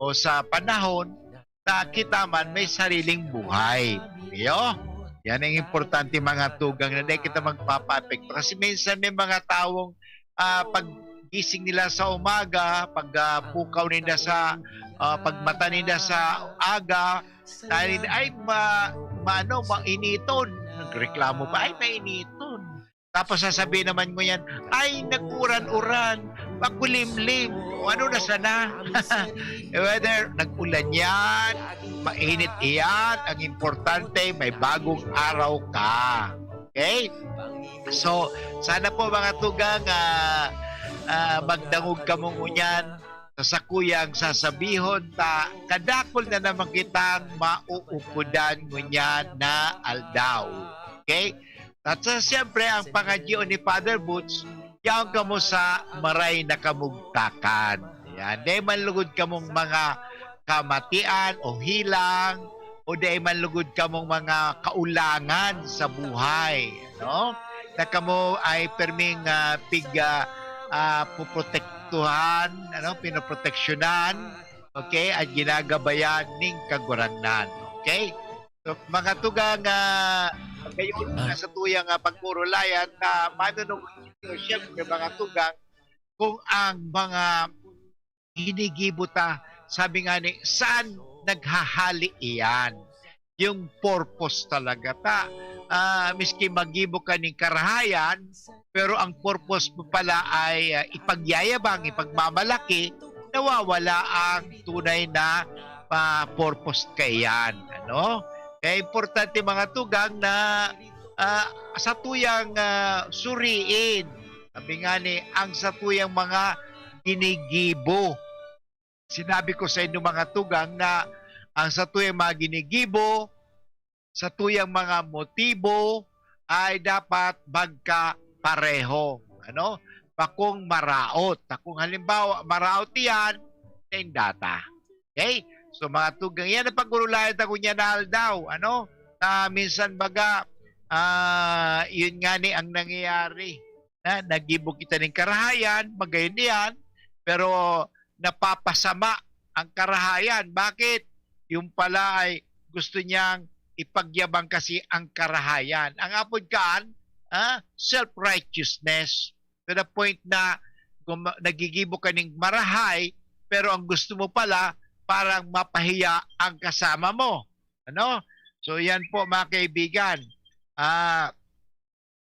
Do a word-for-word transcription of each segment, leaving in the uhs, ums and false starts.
o sa panahon na kita man may sariling buhay. Iyo? Yan ang importante, mga tugang, na di kita magpapaapekto. Kasi minsan may mga taong ah, pag gising nila sa umaga, pag ah, pukaw ninda sa ah, pagmata ninda sa aga, dahil ay ma, ma ano, mainiton. Nagreklamo pa, ay mainiton. Tapos sasabihin naman ngunyan, ay nag-uran-uran, makulimlim. O ano na sana? Whether nag-ulan yan, mainit iyan, ang importante may bagong araw ka. Okay? So, sana po, mga tugang, ah, ah, magdangog kamo ngunyan sa sakuyang sasabihon ta, kadakul na naman kitang mauukodan ngunyan na aldaw. Okay? At sa, siyempre, ang pangadyoon ni Father Boots, yaon kamo sa maray na kamugtakan. Yan. Dai man lugod kamong mga kamatian o hilang, o dai man lugod kamong mga kaulangan sa buhay, no? Na kamo ay perming ah, pig ah, ah, poprotektuhan, ano, pinoproteksyonan, okay, at ginagabayan ning Kagurangnan, okay? So, mga tugang, ah, gayon na sa tuyang ah, pagmurulayan na manunungod, siyempre, mga tugang, kung ang mga ginigibo ta, sabi nga ni, saan naghahali iyan? Yung purpose talaga ta. Ah, miski magibo ka ning karahayan, pero ang purpose mo pala ay ah, ipagyayabang, ipagmamalaki, nawawala ang tunay na ah, purpose kaiyan. Ano? Kaya importante, mga tugang, na ah, sa tuyang ah, suriin, sabi nga ni, ang sa tuyang mga ginigibo. Sinabi ko sa inyo, mga tugang, na ang sa tuyang mga ginigibo, sa tuyang mga motibo, ay dapat magkapareho. Ano? Bakong maraot. Kung halimbawa, maraot iyan, tendata. Okay? So, mga tugang, yan ang pagurulayan ta ngunyan na aldaw. Ano? Na minsan baga, ah, yun nga ni ang nangyayari. Na, nagibo kita ning karahayan, magayon iyan, pero napapasama ang karahayan. Bakit? Yung pala ay gusto niyang ipagyabang kasi ang karahayan. Ang apod kaan, ah, self-righteousness. To the point na gum- nagigibo ka ning marahay, pero ang gusto mo pala, parang mapahiya ang kasama mo. Ano? So, yan po, mga kaibigan. Ah,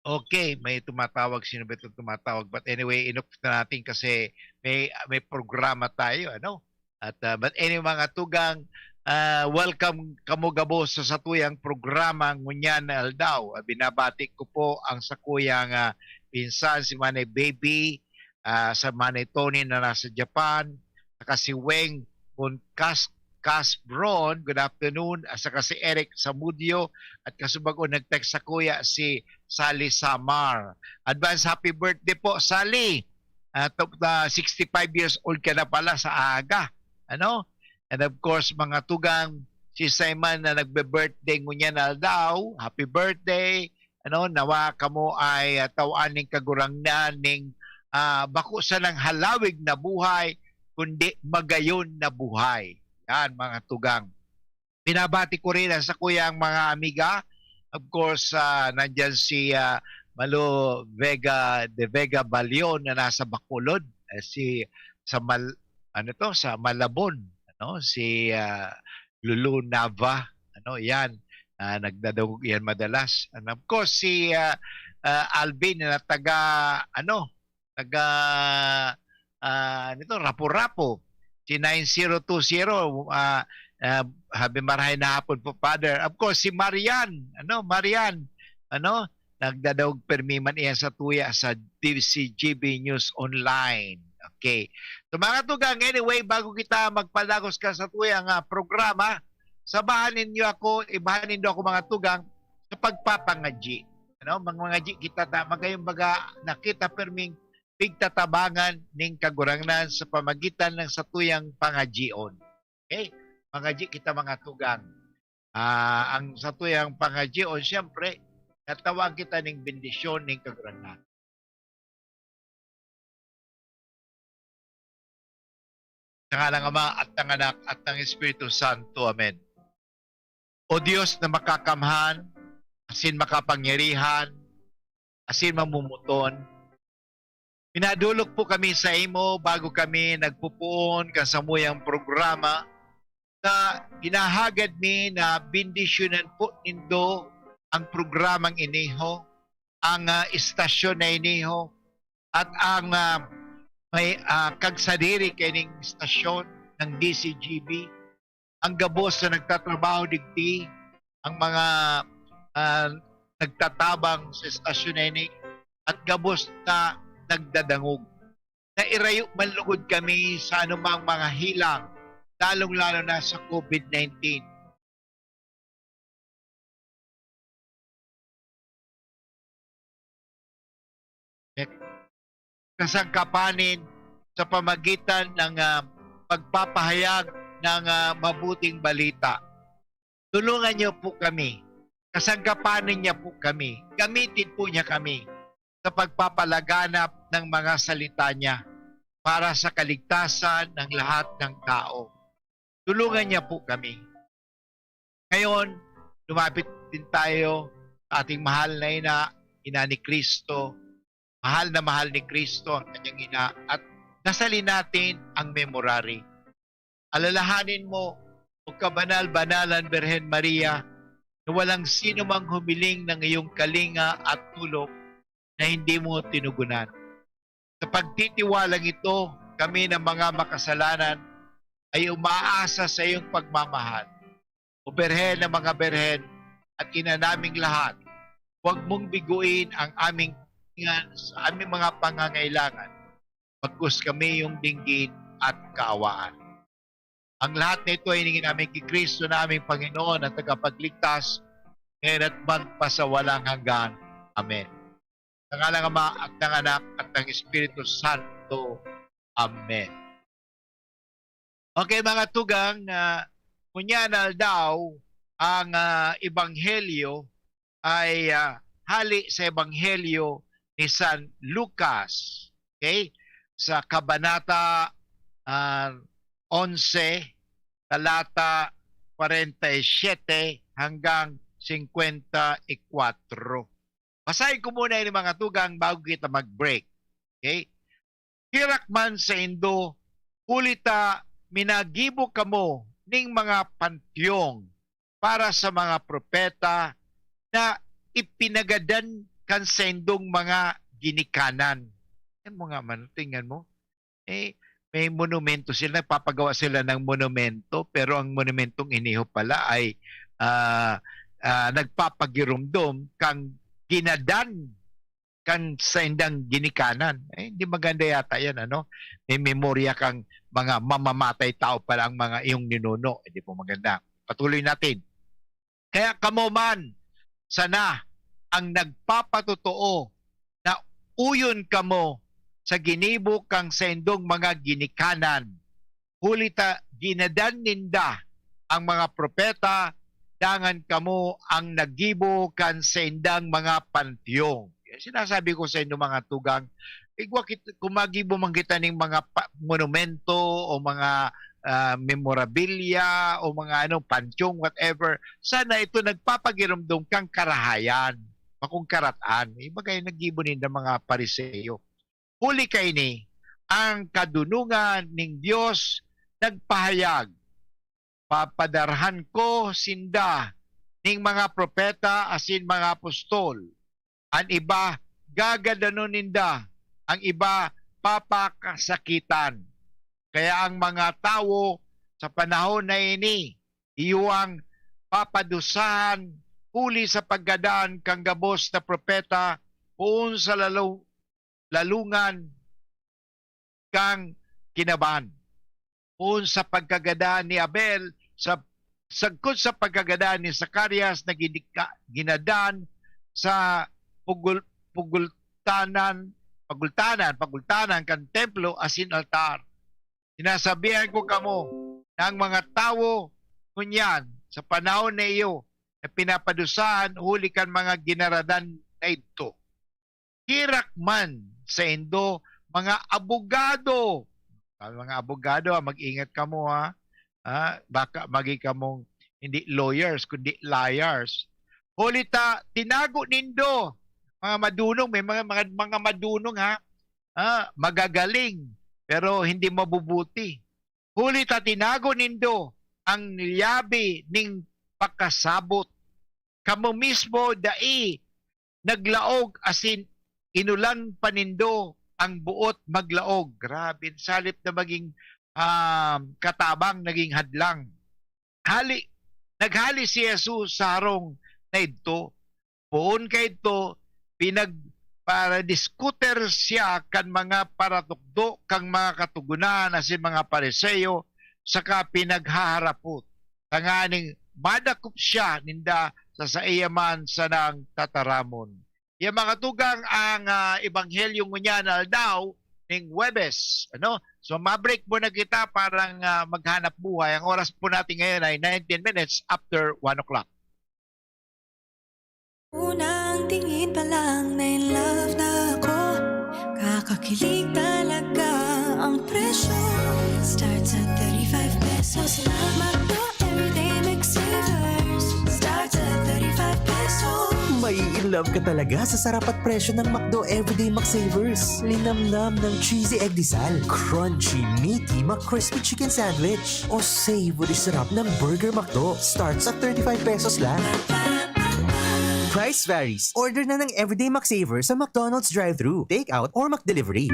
okay, may tumatawag. Sino ba itong tumatawag? But anyway, inok na natin kasi may, may programa tayo, ano? At, ah, but anyway, mga tugang, ah, welcome kamo gabos sa satuyang programa ngunyan na aldaw. Ah, binabati ko po ang sakuyang ah, pinsan, si Manay Baby, ah, sa Manay Tony na nasa Japan, saka si Weng Bonkas Casbron, good afternoon, at saka si Eric Samudio, at kasubag ko nag-text sa kuya, si Sally Samar. Advance happy birthday po, Sally! Ah, to, ah, sixty-five years old ka na pala sa aga. Ano? And of course, mga tugang, si Simon na nagbe-birthday ngunyan na aldaw, happy birthday. Ano, nawa kamo ay ah, tawaan ning Kagurangnan ning ah, bako sanang halawig na buhay, kundi magayon na buhay. Yan, mga tugang. Binabati ko rin ang sakuyang mga amiga. Of course, ah, nandyan si ah, Malo Vega de Vega Balion na nasa Bacolod. Eh, si sa Mal, ano to, sa Malabon, ano, si ah, Lulu Nava, ano, yan. Ah, nagdadangog yan madalas. And of course, si ah, ah, Alvin na taga, ano, taga, ah, ano to, Rapu-Rapu. Si nine zero two zero, ah, ah, happy marahay na hapon po, Father. Of course, si Marian, ano, Marian, ano, nagdadaog permi man iyan sa tuya sa D C G B News Online. Okay. So, mga tugang, anyway, bago kita magpadagos ka sa tuya nga programa, sabahan ninyo ako, ibahan nindo ako, mga tugang, sa pagpapangadyi. Ano, mga mangadyi kita ta, magayong baga na kita perming pigtatabangan ning Kagurangnan sa pamagitan ng satuyang pangadyion. Okay? Mangadyi kita, mga tugang. Ah, ang satuyang pangadyion, siyempre, natawag kita ning bendisyon ning Kagurangnan. Sa ngalan ng Ama, at ng Anak, at ng Espiritu Santo. Amen. O Dios na makakamhan, asin makapangyarihan, asin mamomoton, pinadolok po kami saimo bago kami nagpupoon kan samuyang programa, na hinahagad mi na bendisyonan po nindo ang programang ini ho, ang, ah, estasyon na ini ho, at ang, ah, may, ah, kagsadiri kaining estasyon ng D C G B, ang gabos na nagtatrabaho digdi, ang mga, ah, nagtatabang sa estasyon na ini, at gabos na nagdadangog. Nairayo man lugod kami sa anumang mga helang, lalong-lalo na sa COVID nineteen. Kasangkapanin sa pamagitan ng, ah, pagpapahayag ng, ah, mabuting balita. Tulungan niyo po kami. Kasangkapanin niya po kami. Gamitin po niya kami sa pagpapalaganap ng mga salita niya para sa kaligtasan ng lahat ng tao. Tulungan niya po kami. Ngayon, lumapit din tayo sa ating mahal na ina, ina ni Cristo. Mahal na mahal ni Cristo ang kanyang ina, at dasalin natin ang memorare. Alalahanin mo, O kabanal-banalan Birhen Maria, na walang sino mang humiling ng iyong kalinga at tulong na hindi mo tinugunan. Sa pagtitiwalang ito, kami na mga makasalanan ay umaasa sa iyong pagmamahal. O Birhen ng mga birhen at ina naming lahat, huwag mong biguin ang aming kahilingan sa aming mga pangangailangan, bagkus kami iyong dinggin at kaawaan. Ang lahat na ito ay hiningi namin ki Cristo na aming Panginoon at Tagapagligtas, ngayon at magpasawalang hanggan. Amen. Sa ngalan ng Ama, at ng Anak, at ng Espiritu Santo. Amen. Okay, mga tugang, ah, ngunyan na aldaw, ang, ah, ebanghelyo ay, ah, hale sa ebanghelyo ni San Lucas. Okay? Sa kabanata, ah, onse, talata kwarenta y siyete hanggang singkwenta y kwatro. Basahin ko muna ini, mga tugang, bago kita mag-break. Okay? Herak man saindo, huli ta minagibo kamo ning mga pantyong para sa mga propeta na ipinagadan kan saindong mga ginikanan. Yan mo nga man, tingnan mo. Eh, may monumento sila, nagpapagawa sila ng monumento, pero ang monumentong iniho pala ay, ah, ah, nagpapagiromdom kang ginadan kan saindang ginikanan. Eh, hindi maganda yata yan, ano? May memorya kang mga mamamatay tao pala ang mga iyong ninuno. Hindi po maganda. Patuloy natin. Kaya kamo man sana ang nagpapatotoo na uyon kamo sa ginibo kang saindong mga ginikanan, huli ta ginadan ninda ang mga propeta, dangan kamo ang naggibo kan saindang mga pantyong. Sinasabi ko sa inyo, mga tugang, igwa kit-, kung magibo man kita ning mga pa-, monumento o mga, ah, memorabilia o mga ano, pantyong, whatever, sana ito nagpapagiromdom kang karahayan, bakong karatan. Iba kayo naggibo ninda mga Pariseo. Huli kaini, ang kadunongan ning Dios nagpahayag, "Papadarhan ko sinda ning mga propeta asin mga apostol. An iba, gagadanon ninda, ang iba, papakasakitan." Kaya ang mga tawo sa panahon na ini, iyo ang papadusahan huli sa paggadan kan gabos na propeta poon sa lalo-, lalungan kan kinaban. Poon sa pagkagadan ni Abel, sa, sagkod sa pagkagadan ni Zacarias na ginika-, ginadan sa pugul-, pugultanan, pagultanan, pagultanan kan templo asin altar. Sinasabihan ko kamo na ang mga tawo ngunyan, sa panahon na iyo, na pinapadusahan huli kan mga ginaradan na idto. Herak man saindo, mga abogado, Sabi mga abogado, ah, mag-ingat kamo, ha? Ah, baka maging kamong hindi lawyers, kundi liars. Huli ta, tinago nindo, mga madunong, may mga, mga, mga madunong, ha? Ah, magagaling, pero hindi mabubuti. Huli ta tinago nindo ang lyabe ning pakasabot. Kamo mismo dai naglaog asin inulang pa nindo ang boot maglaog. Grabe, sa halip na maging, um, katabang, naging hadlang. Hali, naghali si Jesus sa harong na idto. Poon kaidto, pinag-, paradiskutir siya kan mga paratukdo kan mga Katogonan asin mga Fariseo, saka pinaghaharapot, tanganing madakop siya ninda sa saiya man sanang tataramon. Yan, mga tugang, ang, ah, ebanghelyo ngunyan na aldaw ning Huwebes, ano? So, ma-break muna kita para, ah, maghanap buhay. Ang oras po natin ngayon ay nineteen minutes after one o'clock. Unang tingin pa lang na in love na ako. Kakakilig talaga ang presyo. Starts at thirty-five pesos lang. McDo Everyday McSavers. Starts at thirty-five pesos. Mai-inlove ka talaga sa sarap at presyo ng McDo Everyday McSavers. Linamnam ng cheesy egg disal, crunchy, meaty, McCrispy chicken sandwich, o savory sarap ng Burger McDo. Starts at thirty-five pesos lang. Price varies. Order na ng Everyday McSaver sa McDonald's drive-thru, takeout, or McDelivery.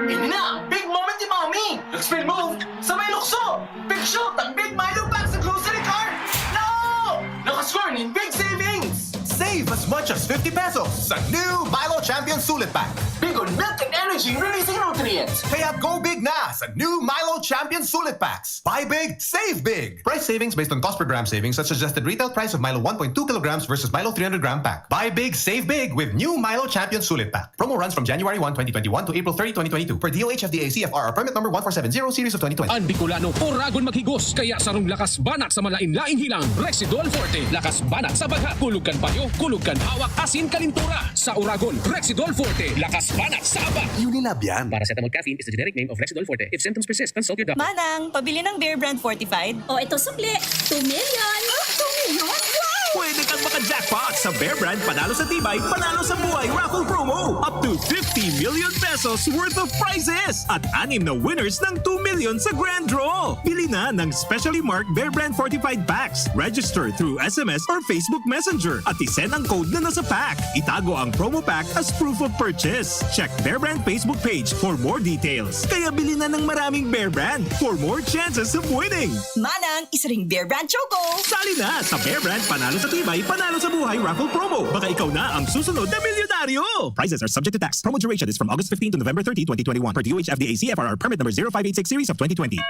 Ini na ang big moment ni Mommy! Nag-spin move sa may lukso! Big shot ang Big Milo Pack sa grocery cart! No! Nakascore nin big savings! Save as much as fifty pesos sa new Milo Champion Sulit Pack. Big on milk and energy releasing nutrients! Kaya go big na sa new Milo Champion Sulit Packs. Buy big, save big. Price savings based on cost per gram savings at suggested retail price of Milo one point two kilograms versus Milo three hundred gram pack. Buy big, save big with new Milo Champion Sulit Pack. Promo runs from January one, twenty twenty-one to April thirty, twenty twenty-two per D O H F D A C F R R permit number one four seven zero series of twenty twenty. An Bicolano, Oragon maghigos, kaya sarong lakas banat sa malain-laing hilang. Rexidol Forte, lakas banat sa bagha, kulog kan payo, kulog kan hawak, asin kalintura. Sa Oragon, Rexidol Forte, lakas banat sa aba. Unilab yan. Paracetamol caffeine is the generic name of Rexidol Forte. If symptoms persist, consult your doctor. Manang, pabili ng Bear Brand Fortified. O, ito sukli. Two million! Ah, two million? Wow! Pwede kang maka-jackpot sa Bear Brand, panalo sa tibay, panalo sa buhay raffle promo. Up to fifty million pesos worth of prizes at anim na winners ng two million sa grand draw. Bili na ng specially marked Bear Brand Fortified Packs. Register through S M S or Facebook Messenger at isend ang code na nasa pack. Itago ang promo pack as proof of purchase. Check Bear Brand Facebook page for more details. Kaya bili na ng maraming Bear Brand for more chances of winning. Manang, isa ring Bear Brand Choco! Sali na sa Bear Brand Panalo sa Tibay, Panalo sa Buhay Raffle Promo. Baka ikaw na ang susunod na milyonaryo! Prizes are subject to tax. Promo duration is from August fifteen to November thirty, twenty twenty-one. Per D O H F D A C F R R permit number zero five eight six series of twenty twenty.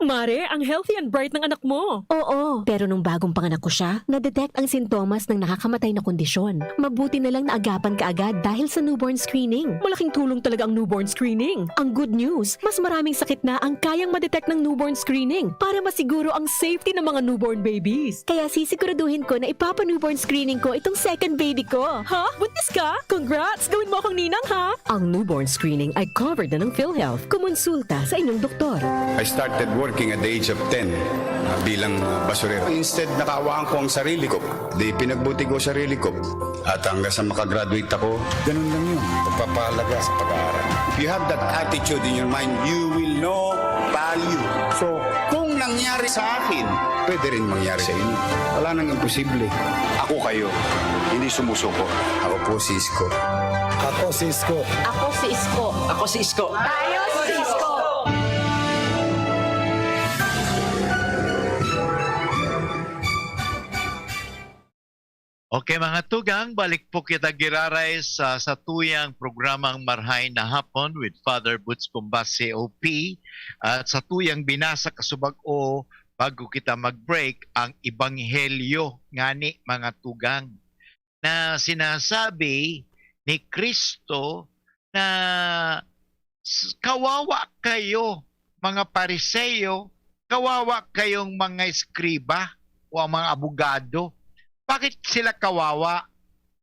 Mare, ang healthy and bright ng anak mo. Oo, pero nung bagong panganak ko siya, na-detect ang sintomas ng nakakamatay na kondisyon. Mabuti na lang naagapan kaagad dahil sa newborn screening. Malaking tulong talaga ang newborn screening. Ang good news, mas maraming sakit na ang kayang ma-detect ng newborn screening para masiguro ang safety ng mga newborn babies. Kaya sisiguraduhin ko na ipapa-newborn screening ko itong second baby ko. Ha? Buntis ka? Congrats! Gawin mo akong ninang, ha? Ang newborn screening ay covered na ng PhilHealth. Kumonsulta sa inyong doktor. I started working at the age of ten, ah, bilang, ah, basurero. Instead, nakaawaan ko ang sarili ko. Di pinagbuti ko sarili ko. At hanggang sa makagraduate ako, ganun lang yun. Pagpapahalaga sa pag-aaral. If you have that attitude in your mind, you will know value. So, kung nangyari sa akin, pwede rin mangyari sa inyo. Wala nang imposible. Ako kayo, hindi sumusuko. Ako po si Isko. Ako si Isko. Ako si Isko. Ako si Isko. Tayo si Isko. Okay, mga tugang, balik po kita giraray sa satuyang programang Marhay na Hapon with Father Boots Cumbas, C O P, at satuyang binasa kasubag-o bago kita mag-break ang Ebanghelyo ngani, mga tugang, na sinasabi ni Kristo na s-, kawawa kayo, mga Pariseo, kawawa kayong mga eskriba o ang mga abogado. Bakit sila kawawa?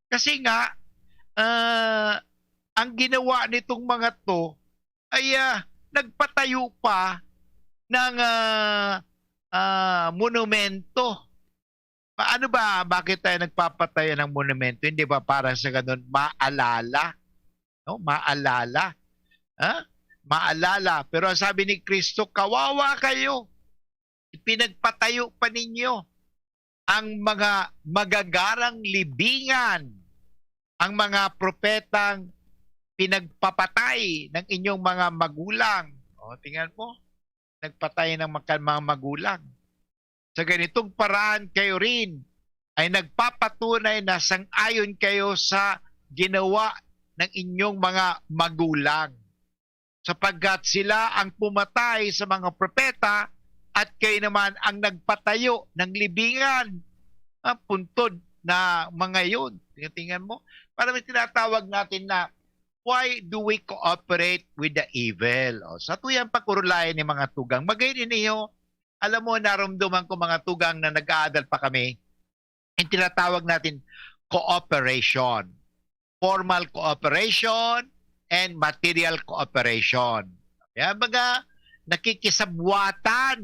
Kasi nga, ah, ang ginawa nitong mga 'to, ay, ah, nagpatayo pa ng, ah, ah, monumento. Paano ba, bakit tayo nagpapatayo ng monumento? Hindi ba para sa ganun maalala? No? Maalala? Ha? Maalala. Pero ang sabi ni Kristo, "Kawawa kayo. Ipinagpatayo pa ninyo ang mga magagarang libingan, ang mga propetang pinagpapatay ng inyong mga magulang." O, tingnan mo, nagpatay ng maka-, mga magulang. Sa ganitong paraan, kayo rin ay nagpapatunay na sang-ayon kayo sa ginawa ng inyong mga magulang. Sapagkat sila ang pumatay sa mga propeta at kayo naman ang nagpatayo ng libingan. Ah, puntod na mga yun. Tingnan mo, parang may tinatawag natin na, "Why do we cooperate with the evil?" O, sa tuyang pagkurulayan ni mga tugang, magayon niyo, alam mo, narumduman ko mga tugang na nag-aadal pa kami, yung tinatawag natin cooperation. Formal cooperation and material cooperation. Kaya baga, nakikisabwatan.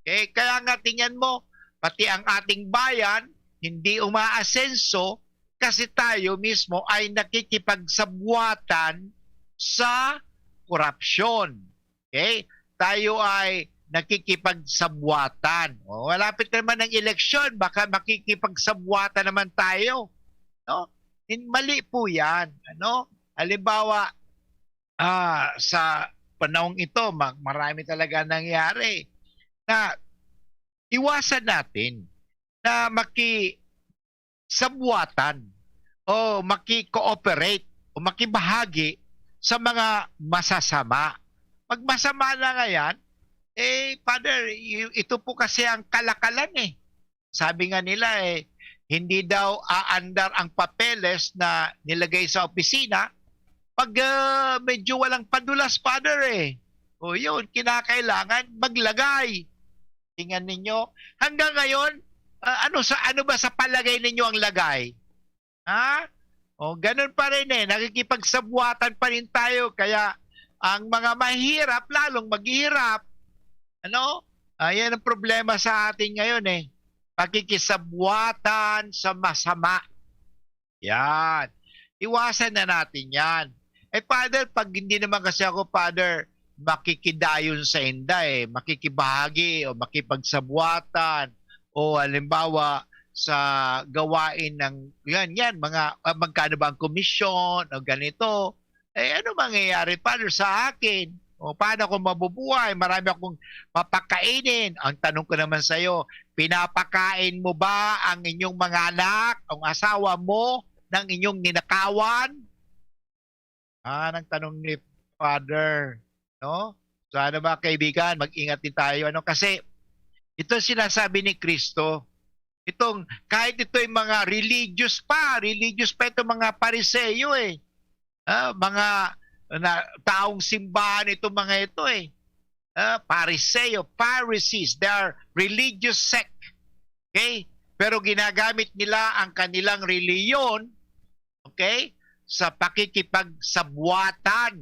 Okay? Kaya nga, tingnan mo, pati ang ating bayan, hindi umaasenso kasi tayo mismo ay nakikipagsabwatan sa korupsyon. Okay? Tayo ay nakikipagsabwatan. O, malapit naman ang eleksyon, baka makikipagsabwatan naman tayo. No? Hin-, mali po yan. Ano? Halimbawa, ah, sa panahong ito, ma-, marami talaga nangyari na iwasan natin na makisabwatan o maki-cooperate o makibahagi sa mga masasama. Pag masama na nga yan, eh, Father, y-, ito po kasi ang kalakalan eh. Sabi nga nila eh, hindi daw aandar ang papeles na nilagay sa opisina pag, ah, medyo walang padulas, Father eh. O yun, kinakailangan maglagay. Tingnan ninyo, hanggang ngayon, ah, ano sa, ano ba sa palagay ninyo ang lagay? Ha? O, ganun pa rin eh, nakikipagsabwatan pa rin tayo, kaya ang mga mahihirap lalong maghihirap. Ano? Ah, yan ang problema sa atin ngayon eh. Pakikisabwatan sa masama. Yan. Iwasan na natin yan. Eh, Father, pag hindi naman kasi ako, Father, makikidayon sa inda eh, makikibahagi o makipagsabwatan o halimbawa sa gawain ng, yan, yan, mga, ah, magkano ba ang komisyon o ganito, eh, ano mangyayari, Father, sa akin? O paano ako mabubuhay? Marami akong papakainin. Ang tanong ko naman sa'yo, pinapakain mo ba ang inyong mga anak, ang asawa mo, ng inyong ninakawan? Ah, ang tanong ni Father, no? So, ano, mga kaibigan, mag-ingat din tayo, ano? Kasi ito sinasabi ni Kristo, itong, kahit ito yung mga religious pa, religious pa itong mga Pariseo eh. Ah, mga na, taong simbahan itong mga ito eh. Ah, Pariseo, Pharisees, they are religious sect. Okay? Pero ginagamit nila ang kanilang reliyon, okay, sa pakikipagsabwatan.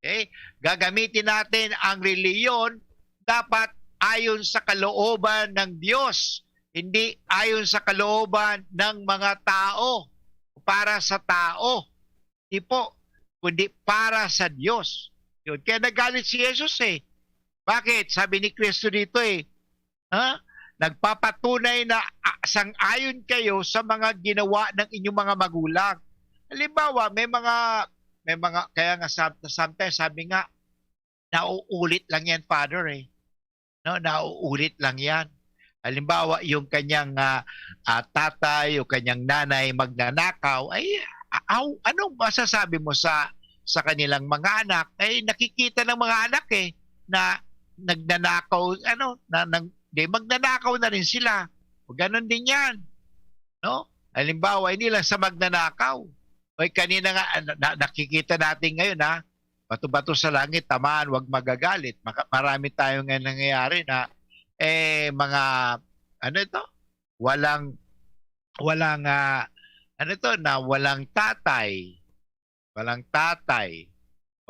Okay? Gagamitin natin ang reliyon dapat ayon sa kalooban ng Diyos, hindi ayon sa kalooban ng mga tao, para sa tao. Hindi po, kundi para sa Diyos. Yun. Kaya nagalit si Jesus eh. Bakit? Sabi ni Kristo dito eh, ha? Nagpapatunay na, ah, sang-ayon kayo sa mga ginawa ng inyong mga magulang. Halimbawa, may mga, may mga, kaya nga sab-, sometimes sabi nga, nauulit lang yan, Father eh. No, nauulit lang yan. Halimbawa, yung kanyang, ah, ah, tatay o kanyang nanay magnanakaw, ay, a-, aw, anong masasabi mo sa, sa kanilang mga anak? Ay, nakikita ng mga anak eh, na nagnanakaw, ano, na, nag-, di, magnanakaw na rin sila. O, ganun din yan. No? Halimbawa, hindi lang sa magnanakaw. O, kanina nga, ah, na, na, nakikita natin ngayon, ha? Bato-bato sa langit, tamaan, wag magagalit. Maka-, marami tayo nga nangyayari na, eh, mga, ano ito? Walang, walang, ah, ano ito, na walang tatay. Walang tatay.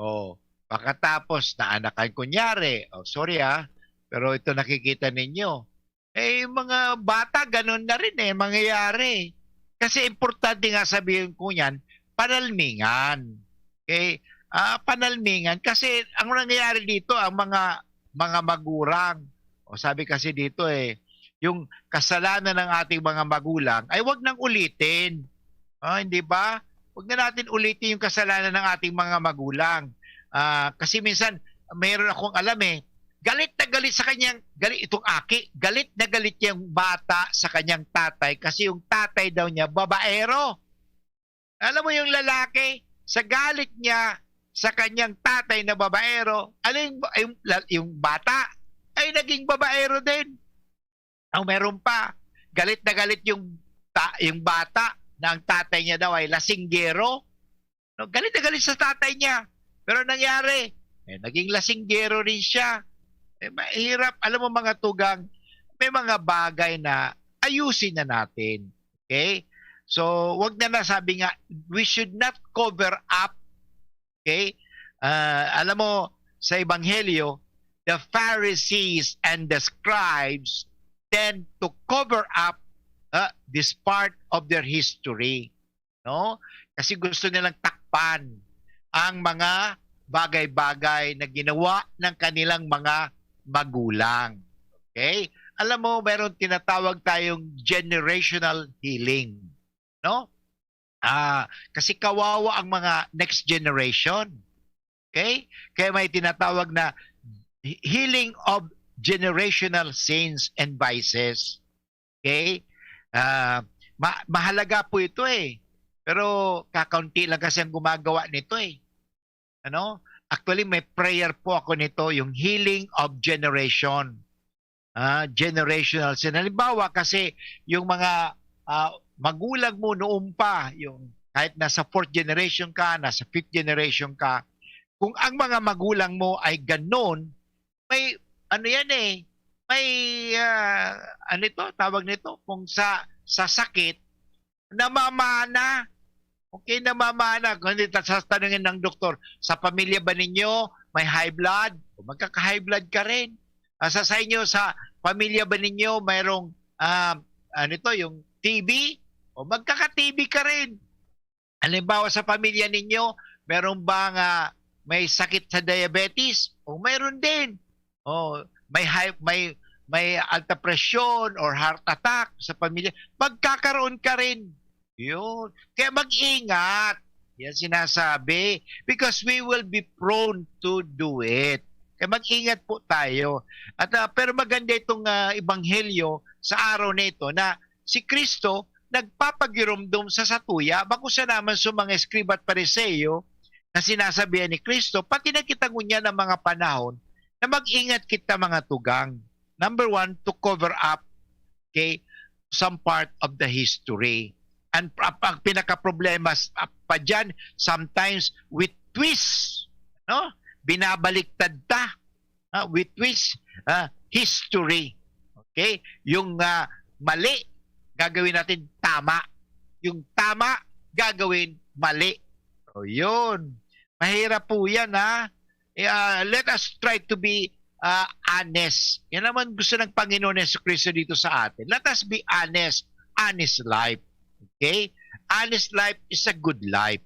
Oh, Pagkatapos naanakan kunyari, oh, sorry ah, pero ito nakikita ninyo, eh, yung mga bata ganun na rin eh, mangyayari. Kasi importante nga sabihin ko yan, panalmingan. Okay? Ah, panalmingan. Kasi ang nangyayari dito, ang mga, mga magurang, o sabi kasi dito eh, yung kasalanan ng ating mga magulang ay wag nang ulitin. Oh, hindi ba? Wag na natin ulitin yung kasalanan ng ating mga magulang. Ah, kasi minsan, mayroon akong alam eh, galit na galit sa kanyang, galit itong aki, galit na galit yung bata sa kanyang tatay kasi yung tatay daw niya, babaero. Alam mo yung lalaki, sa galit niya sa kanyang tatay na babaero, ano yung, yung, yung bata ay naging babaero din. Ang meron pa, galit na galit yung, ta, yung bata na ang tatay niya daw ay lasinggero. No, galit na galit sa tatay niya. Pero nangyari, eh, naging lasinggero rin siya. Eh, mahirap. Alam mo mga tugang, may mga bagay na ayusin na natin. Okay? So, wag na nasabi nga, we should not cover up. Okay? Ah, alam mo, sa Ebanghelyo, the Pharisees and the scribes tend to cover up uh, this part of their history. No? Kasi gusto nilang takpan ang mga bagay-bagay na ginawa ng kanilang mga magulang. Okay? Alam mo, meron tinatawag tayong generational healing. No? Ah, kasi kawawa ang mga next generation. Okay? Kaya may tinatawag na healing of generational sins and vices. Okay? Ah, ma- mahalaga po ito eh. Pero kakaunti lang kasi ang gumagawa nito eh. Ano? Actually, may prayer po ako nito, yung healing of generation. Ah, generational sin. Halimbawa, kasi yung mga ah, magulang mo noon pa, yung kahit nasa fourth generation ka, nasa fifth generation ka, kung ang mga magulang mo ay ganon, may, ano yan eh, may, ah, ano ito, tawag nito, kung sa, sa sakit, namamana. Okay, namamana. Kung hindi, tas tanungin ng doktor, sa pamilya ba ninyo may high blood? O magkaka-high blood ka rin. Ah, sa, sa inyo, sa pamilya ba ninyo mayroong, ah, ano ito, yung T B? O magkaka-T B ka rin. Halimbawa, sa pamilya ninyo, meron bang ah, may sakit sa diabetes? O mayroon din. O may high, may, may alta presyon or heart attack sa pamilya, magkakaroon ka rin. Yun. Kaya mag-ingat. Yan sinasabi. Because we will be prone to do it. Kaya mag-ingat po tayo. At ah, pero maganda itong ah, ebanghelyo sa araw na ito na si Kristo nagpapagiromdom sa satuya, bako siya naman sa mga eskriba at Pariseo na sinasabihan ni Kristo, pati na kita ngunyan ng mga panahon na mag-ingat kita mga tugang. Number one, to cover up, okay, some part of the history. And ang pinakaproblema pa dyan, sometimes with twist, no? Binabaliktad ta, ha? With twist, ha? History. Okay? Yung uh, mali, gagawin natin tama. Yung tama, gagawin mali. O yun. Mahirap po yan, ha? Uh, let us try to be uh, honest. Yan naman gusto ng Panginoon Yesu Cristo dito sa atin. Let us be honest. Honest life. Okay? Honest life is a good life.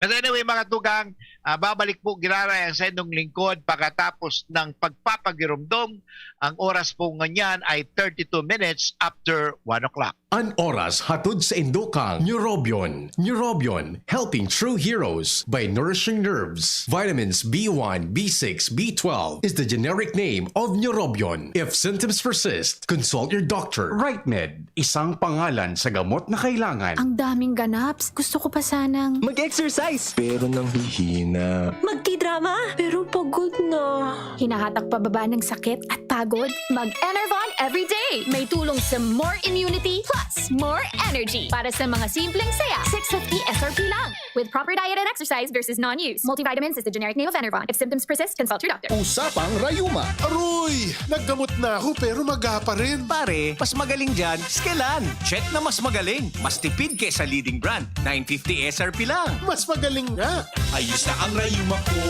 But anyway, mga tugang, uh, babalik po giraray ang sa inyong lingkod pagkatapos ng pagpapagiromdom. Ang oras po ngunyan ay thirty-two minutes after one o'clock. An oras hatod sa indokang Neurobion. Neurobion, helping true heroes by nourishing nerves. Vitamins B one, B six, B twelve is the generic name of Neurobion. If symptoms persist, consult your doctor. Right Med, isang pangalan sa gamot na kailangan. Ang daming ganaps. Gusto ko pa sanang Mag-exercise! Pero nanghihina. Magtidrama! Pero pagod na. Hinahatak pababa ng sakit at pagod? Mag-Enervon everyday. May tulong sa more immunity plus more energy. Para sa mga simpleng saya, six fifty S R P lang. With proper diet and exercise versus non-use. Multivitamins is the generic name of Enervon. If symptoms persist, consult your doctor. Usapang Rayuma. Aroy! Naggamot na ako pero maga pa rin. Pare, mas magaling dyan, Skelan. Check na mas magaling. Mas tipid kesa leading brand. nine fifty S R P lang. Mas magaling nga. Ayos na ang rayuma ko.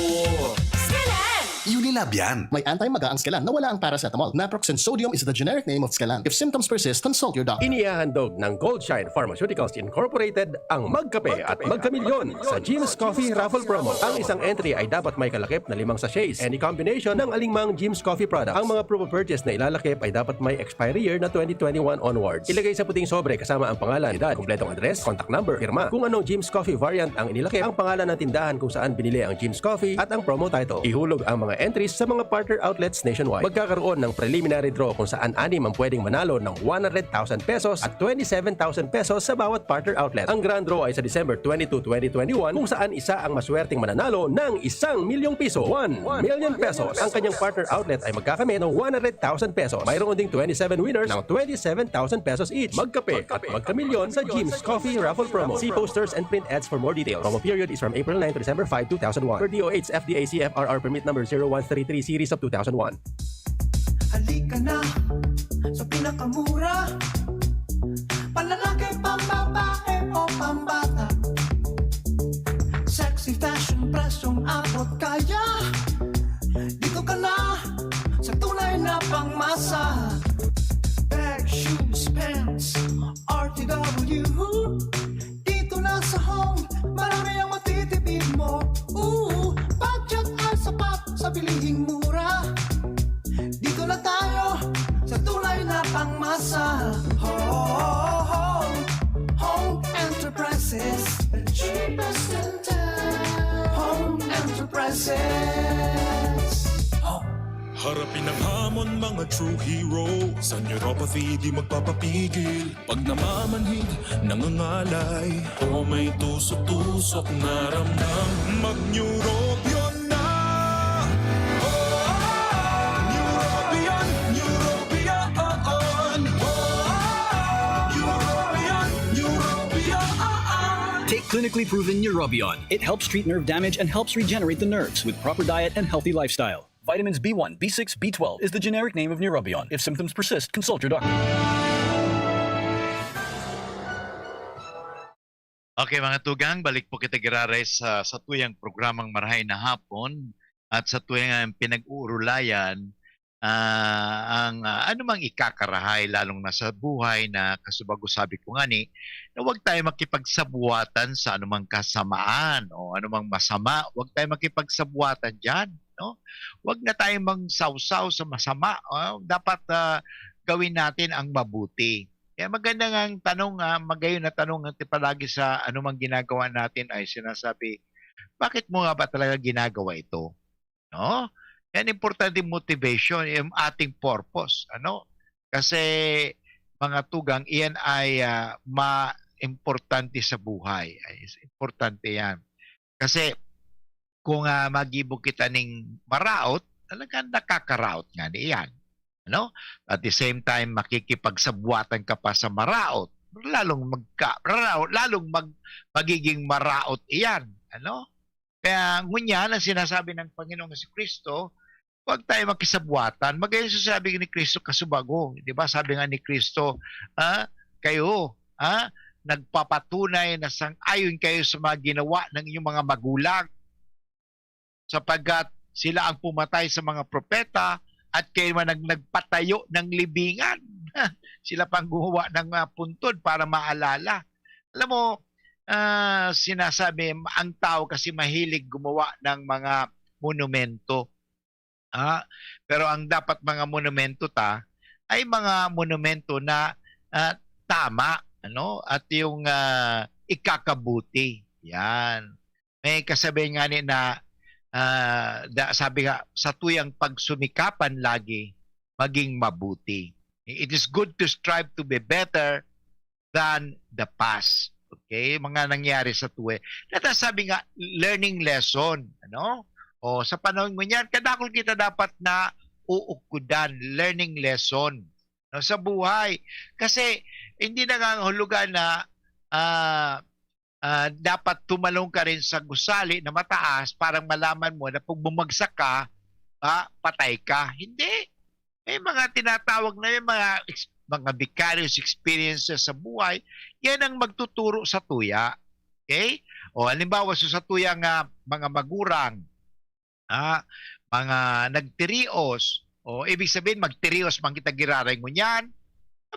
Skelan! Unilab yan. May anti-maga ang Skelan na wala ang paracetamol. Naproxen sodium is the generic name of Skelan. If symptoms persist, consult your doctor. Inihahandog ng Goldshine Pharmaceuticals Incorporated ang Magkape at Magkamilyon sa Jim's Coffee Raffle Promo. Ang isang entry ay dapat may kalakip na limang sachets. Any combination ng alingmang Jim's Coffee product. Ang mga proof of purchase na ilalakip ay dapat may expiry year na twenty twenty-one onwards. Ilagay sa puting sobre kasama ang pangalan, edad, kompletong address, contact number, pirma. Kung anong Jim's Coffee variant ang inilakip, ang pangalan ng tindahan kung saan binili ang Jim's Coffee at ang promo title. Ihulog ang mga entries sa mga partner outlets nationwide. Magkakaroon ng preliminary draw kung saan anim ang pwedeng manalo ng one hundred thousand pesos at twenty-seven thousand pesos sa bawat partner outlet. Ang grand draw ay sa December twenty-two, twenty twenty-one, kung saan isa ang maswerteng mananalo ng isang milyong piso, one million pesos. Ang kanyang partner outlet ay magkakamit ng one hundred thousand pesos. Mayroon ding twenty-seven winners ng twenty-seven thousand pesos each. Magkape at magkamilyon sa Jim's Coffee Raffle Promo. See posters and print ads for more details. Promo period is from April nine to December five, two thousand one. Per D O H F D A C F R R permit number zero one three three series of two thousand one. Halika na sa pinakamura. Panlalaki, pambabae o pambata. Sexy fashion, presyong abot kaya. Dito ka na sa tunay na pangmasa. Bag, shoes, pants, R T W. Dito na sa Home, marami ang matitipid mo. Ooh, budget ay sapat sa bilihing mura. Dito na tayo sa tunay na pangmasa. Home, Home Enterprises, the cheapest in town. Home Enterprises. Home. Harapin ang hamon, mga true hero. Sa neuropathy, di magpapapigil. Pag namamanhid, nangangalay, o may tusok-tusok na ramdam, mag-Neurobion na! Oh, Neurobion, Neurobion, oh, oh. Neurobion, Neurobion, oh, oh. Take clinically proven Neurobion. It helps treat nerve damage and helps regenerate the nerves with proper diet and healthy lifestyle. Vitamins B one, B six, B twelve is the generic name of Neurobion. If symptoms persist, consult your doctor. Okay, mga tugang, balik po kita giraray sa satuyang programang Marahay na Hapon at satuyang pinag-uurulayan, ah, ang, ah, anumang ikakarahay, lalong na sa buhay na kasubago. Sabi ko ngani, na huwag tayo makipagsabuatan sa anumang kasamaan o anumang masama. Huwag tayo makipagsabuatan diyan, no? Huwag na tayong mangsawsaw sa masama, ah, dapat, ah, gawin natin ang mabuti. Kaya maganda nga ang tanong, ah, magayon na tanong ang ti palagi sa anumang ginagawa natin ay sinasabi, "Bakit mo nga ba talaga ginagawa ito?" No? Yan importante motivation, yung ating purpose, ano? Kasi mga tugang, iyan ay, ah, ma importante sa buhay. Ay, is importante yan. Kasi kung, ah, magibo kita ning maraot, talagang nakakaraot ngani iyan. Ano? At the same time, makikipagsabuatan ka pa sa maraot, lalong magka-, maraot, lalong mag-, magiging maraot iyan. Ano? Kaya ngunyan, ang sinasabi ng Panginoong Jesucristo, huwag tayo makisabuatan. Magayon sa sabi ni Cristo kasubago. Di ba? Sabi nga ni Cristo, ah, kayo, ah, nagpapatunay na sang-ayon kayo sa mga ginawa ng inyong mga magulang. Sapagkat sila ang pumatay sa mga propeta at kayo naman ang nagpatayo ng libingan. Sila pang gumawa ng, ah, puntod para maalala. Alam mo, ah, sinasabi, ang tao kasi mahilig gumawa ng mga monumento. Ah, pero ang dapat mga monumento ta ay mga monumento na, ah, tama, ano? At yung, ah, ikakabuti. Yan. May kasabihan ngani na, ah, da-, sabi nga, "Satuyang pagsumikapan lagi, maging mabuti." It is good to strive to be better than the past. Okay? Mga nangyari sa tuwe. Let us sabi nga, learning lesson. Ano? O, sa panahon ngunyan, kadakul kita dapat na uukdan, learning lesson, no, sa buhay. Kasi hindi nangangahulugan na, ah, ah, dapat tumalon ka rin sa gusali na mataas para malaman mo na pag bumagsak ka, ah, patay ka. Hindi. May mga tinatawag na yung mga ex mga vicarious experiences sa buhay, yan ang magtuturo sa tuya. Okay? O halimbawa, so sa tuya nga mga magurang, ah, mga nagtirios, o ibig sabihin magtirios man kita giraray ngunyan,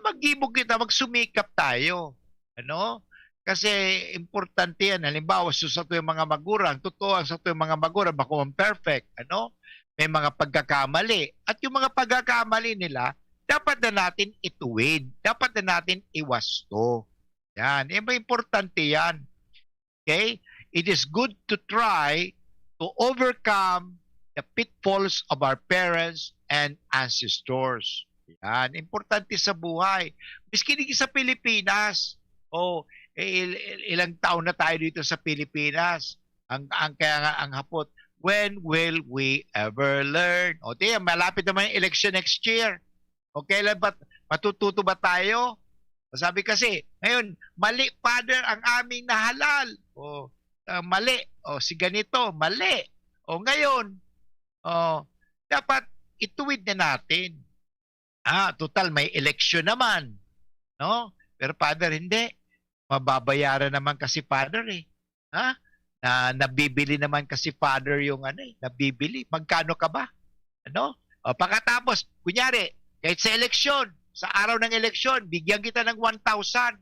maggibo kita, magsumikap tayo. Ano? Kasi importante yan. Halimbawa, so sa tuyang mga magurang, totoo ang sa tuyang mga magurang, bako man perfect, ano? May mga pagkakamali. At yung mga pagkakamali nila, dapat na natin ituwid, dapat na natin iwasto. Yan, eh, may importante yan. Okay? It is good to try to overcome the pitfalls of our parents and ancestors. Yan, importante sa buhay. Miski di sa Pilipinas, o eh, il- il- ilang taon na tayo dito sa Pilipinas. Ang, ang kaya nga ang hapot, when will we ever learn? O tiyan, malapit naman yung election next year. O kailan ba matututo ba tayo? O sabi kasi, ngayon, mali, Father, ang aming nahalal. O ah, mali. O si ganito, mali. O ngayon, o dapat ituwid na natin. Ah, total may eleksyon naman, no? Pero Father, hindi. Mababayaran naman kasi, Father, eh. Ha? Na nabibili naman kasi, Father, yung ano, eh, nabibili. Magkano ka ba? Ano? O pagkatapos, kunyari, kahit sa eleksyon, sa araw ng eleksyon, bigyan kita ng one thousand.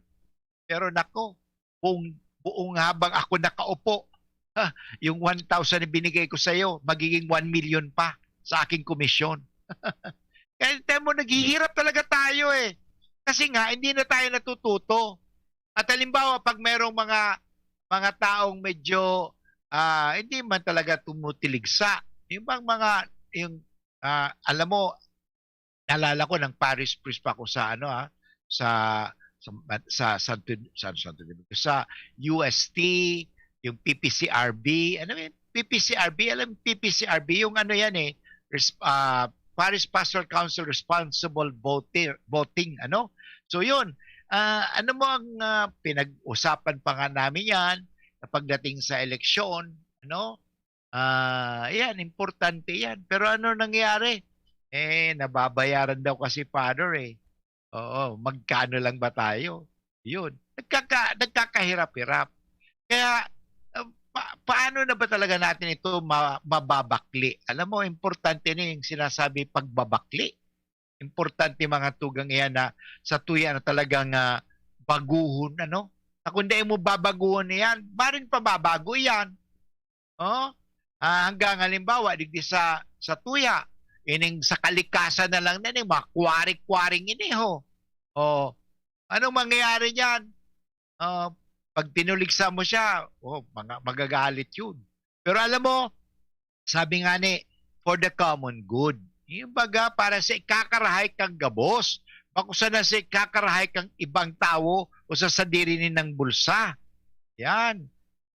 Pero nako, buong, buong habang ako nakaupo, ha, yung one thousand na binigay ko sa'yo, magiging one million pa sa aking komisyon. Kaya tingnan mo, naghihirap talaga tayo eh. Kasi nga, hindi na tayo natututo. At halimbawa, pag merong mga mga taong medyo ah, hindi man talaga tumutiligsa, yung bang mga, yung ah, alam mo, naalala ko ng parish priest pa ako sa ano ah, sa sa, sa Santo sa Santo Domingo, sa U S T, yung P P C R B, ano yun? P P C R B, alam P P C R B yung ano yan eh, res, ah, Parish Pastoral Council Responsible Voter, Voting, ano? So yun, ah, ano mo ang ah, pinag-usapan pa nga namin yan na pagdating sa eleksyon, ano? Ah, yan, importante yan. Pero ano nangyari? Eh, nababayaran daw kasi, Father, eh. Oo, magkano lang ba tayo? Yun. Nagkaka nagkakahirap-hirap. Kaya, ah, pa paano na ba talaga natin ito ma mababakli? Alam mo, importante na yung sinasabi pagbabakli. Importante, mga tugang iyan, na sa tuya na talagang, ah, baguhon, ano? Na kung dai mo babaguhon iyan, maring pababago iyan. Oh, ah, hanggang halimbawa digdi sa sa tuya, ining sa kalikasan na lang na ni mga kwari-kwaring ini, ho. Oh, anong mangyayari niyan? Ah, 'pag tinuligsa mo siya, oh, mga magagalit yun. Pero alam mo, sabi nga ni, "For the common good." Yung baga, para sa ikakarahay kang gabos, bako sana sa ikakarahay kang ibang tawo o sa sadiri ninang bulsa. Yan.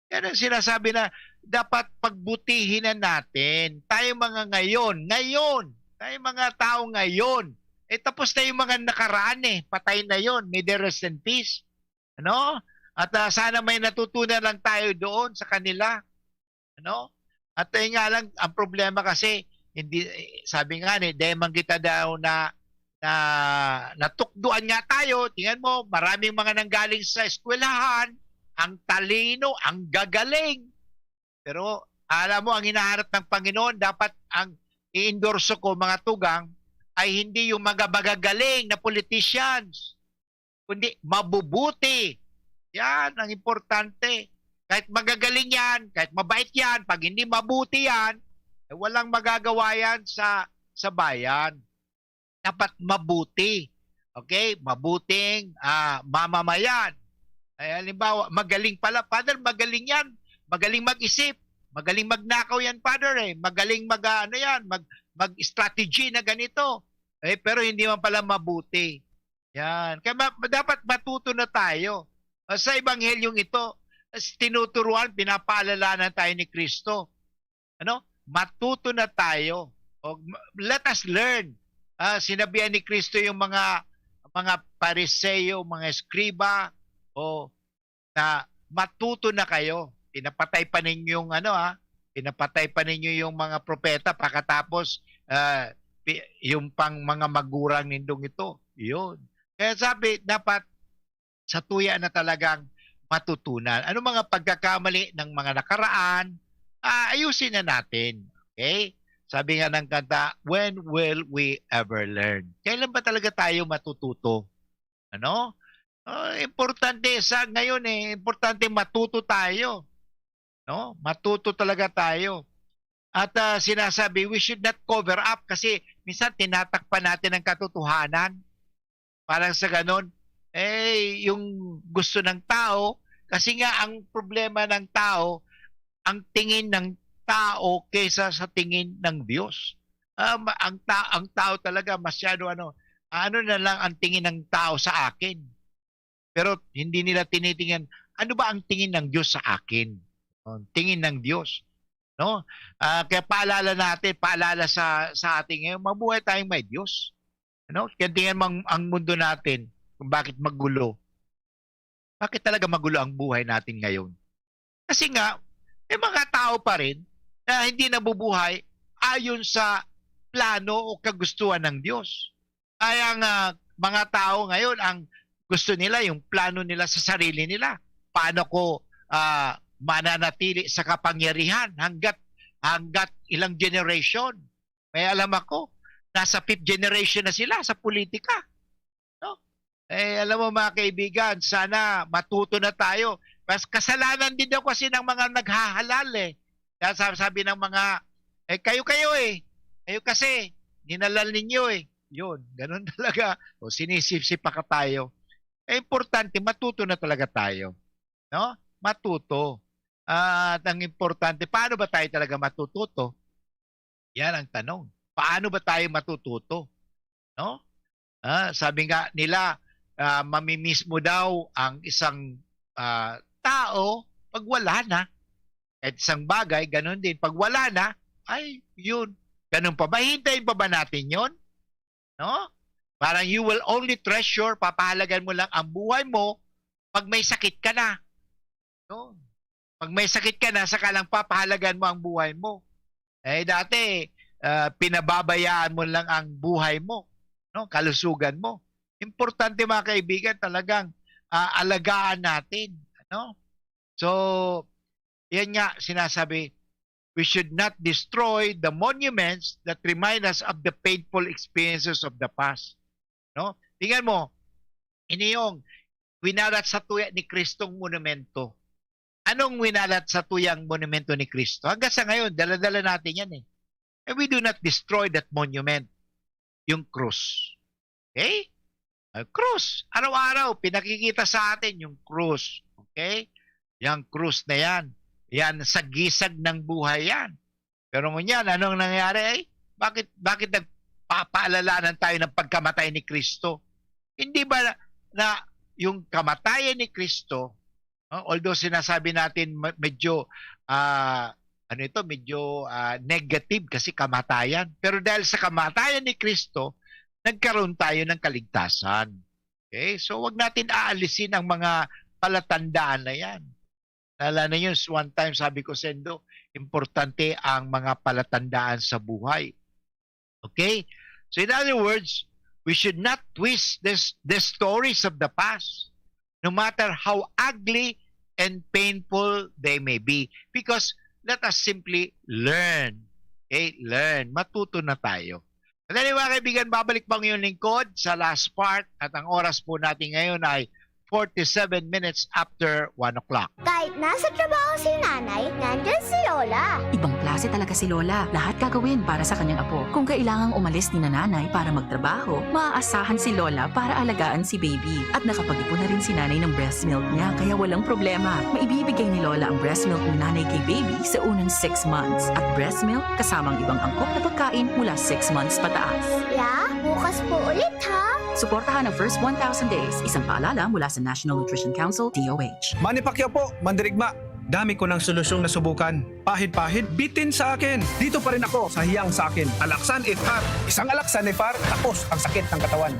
Yan ang sinasabi na dapat pagbutihin na natin. Tayo mga ngayon, ngayon, tayo mga tao ngayon, eh tapos na yung mga nakaraan eh, patay na yon, may they rest in peace. Ano? At ah, sana may natutunan lang tayo doon sa kanila. Ano? At eh, nga lang, ang problema kasi, hindi, eh, sabi nga ni, dahil man kita daw na, na natukdoan nga tayo, tingnan mo, maraming mga nanggaling sa eskwelahan, ang talino, ang gagaling. Pero alam mo, ang hinahanap ng Panginoon, dapat ang i-endorso ko, mga tugang, ay hindi yung mga magagaling na politicians, kundi mabubuti. Yan ang importante. Kahit magagaling yan, kahit mabait yan, pag hindi mabuti yan, eh, walang magagawa yan sa, sa bayan. Dapat mabuti. Okay? Mabuting ah, mamamayan. Ay, halimbawa, magaling pala, Father, magaling yan. Magaling mag-isip. Magaling magnakaw yan, Father, eh. Magaling mag, ah, ano yan, mag, mag-strategy na ganito. Eh, pero hindi man pala mabuti. Yan. Kaya ma- dapat matuto na tayo. Ah, sa ebanghelyong ito, as tinuturuan, pinapaalalanan tayo ni Kristo. Ano? Matuto na tayo. O, ma-, let us learn. Ah, sinabihan ni Kristo yung mga, mga Pariseo, mga eskriba, o, na matuto na kayo. Pinapatay pa ninyo yung ano, ah, pinapatay pa ninyo yung mga propeta, pakatapos, ah, pi-, yung pang mga magurang nindong ito. Yun. Kaya sabi, dapat satuya na talagang matutunan. Ano mga pagkakamali ng mga nakaraan, ah, ayusin na natin. Okay? Sabi nga ng kanta, "When will we ever learn?" Kailan ba talaga tayo matututo? Ano? Ah, importante sa ngayon, eh, importante matuto tayo, 'no? Matuto talaga tayo. At, ah, sinasabi, we should not cover up kasi minsan tinatakpan natin ang katotohanan. Parang sa gano'n, eh, yung gusto ng tao, kasi nga ang problema ng tao, ang tingin ng tao kaysa sa tingin ng Diyos. Ah, ma-, ang ta-, ang tao talaga masyado ano, ano na lang ang tingin ng tao sa akin. Pero hindi nila tinitingnan, ano ba ang tingin ng Diyos sa akin? Oh, tingin ng Diyos, 'no? Ah, kaya paalala natin, paalala sa, sa atin ngayon, mabuhay tayong may Diyos. Ano? Kaya tingnan mo ang, ang mundo natin, kung bakit magulo. Bakit talaga magulo ang buhay natin ngayon? Kasi nga, may mga tao pa rin na hindi nabubuhay ayon sa plano o kagustuhan ng Diyos. Kaya nga, mga tao ngayon, ang gusto nila, yung plano nila sa sarili nila. Paano ko, ah, mananatili sa kapangyarihan hanggat, hanggat ilang generation? May alam ako, nasa fifth generation na sila sa politika, 'no? Eh, alam mo, mga kaibigan, sana matuto na tayo. Mas kasalanan din daw kasi ng mga naghahalal, eh. Kaya sa-, sabi ng mga, "Eh, kayo-kayo, eh. Kayo kasi, hinalal ninyo, eh." Yun, ganun talaga. O, sinisipsip pa ka tayo. Eh, importante, matuto na talaga tayo, 'no? Matuto. At ang importante, paano ba tayo talaga matututo? Yan ang tanong. Paano ba tayo matututo? 'No? Ah, sabi nga nila, ah, mamimiss mo daw ang isang, ah, tao 'pag wala na. At isang bagay, ganun din. 'Pag wala na, ay, yun. Ganun pa ba? Hihintayin pa ba natin yun? 'No? Parang you will only treasure, papahalagan mo lang ang buhay mo 'pag may sakit ka na. Yun. 'Pag may sakit ka na, saka lang papahalagan mo ang buhay mo. Eh, dati, ah, pinababayaan mo lang ang buhay mo, 'no? Kalusugan mo. Importante, mga kaibigan, talagang, ah, alagaan natin, ano? So, yan nga sinasabi, we should not destroy the monuments that remind us of the painful experiences of the past. 'No? Tingnan mo, ini yung winalat satuya ni Kristong monumento. Anong winalat satuyang monumento ni Kristo? Hanggang sa ngayon, dala-dala natin yan, eh. And we do not destroy that monument, yung krus. Okay? Ang krus, araw-araw, pinakikita sa atin yung krus. Okay? Yang krus na yan, yan sa gisag ng buhay yan. Pero ngunyan, anong nangyari? Ay, bakit, bakit nagpapaalalanan tayo ng pagkamatay ni Kristo? Hindi ba na, na yung kamatayan ni Kristo, no? Although sinasabi natin me-, medyo, ah, ano ito, medyo, ah, negative kasi kamatayan. Pero dahil sa kamatayan ni Kristo, nagkaroon tayo ng kaligtasan. Okay? So, wag natin aalisin ang mga palatandaan na yan. Naalala niyo, one time sabi ko, "Sendo, importante ang mga palatandaan sa buhay." Okay? So, in other words, we should not twist this, the stories of the past, no matter how ugly and painful they may be. Because let us simply learn. Okay? Learn. Matuto na tayo. At anyway, mga kaibigan, babalik po ang iyong lingkod sa last part at ang oras po natin ngayon ay forty-seven minutes after one o'clock. Kahit nasa trabaho si nanay, nandyan si Lola. Ibang klase talaga si Lola. Lahat gagawin para sa kanyang apo. Kung kailangang umalis ni nanay para magtrabaho, maaasahan si Lola para alagaan si baby. At nakapag-ipon na rin si nanay ng breast milk niya, kaya walang problema. Maibibigay ni Lola ang breast milk ni nanay kay baby sa unang six months. At breast milk kasama ang ibang angkop na pagkain mula six months pataas. Ya, bukas po ulit ha. Suportahan ang first one thousand days. Isang paalala mula sa National Nutrition Council, D O H. Manny Pacquiao po, mandirigma. Dami ko ng solusyong nasubukan. Pahid-pahid, bitin sa akin. Dito pa rin ako sa hiyang sa akin. Alaksan F R. Isang Alaksan F R, tapos ang sakit ng katawan.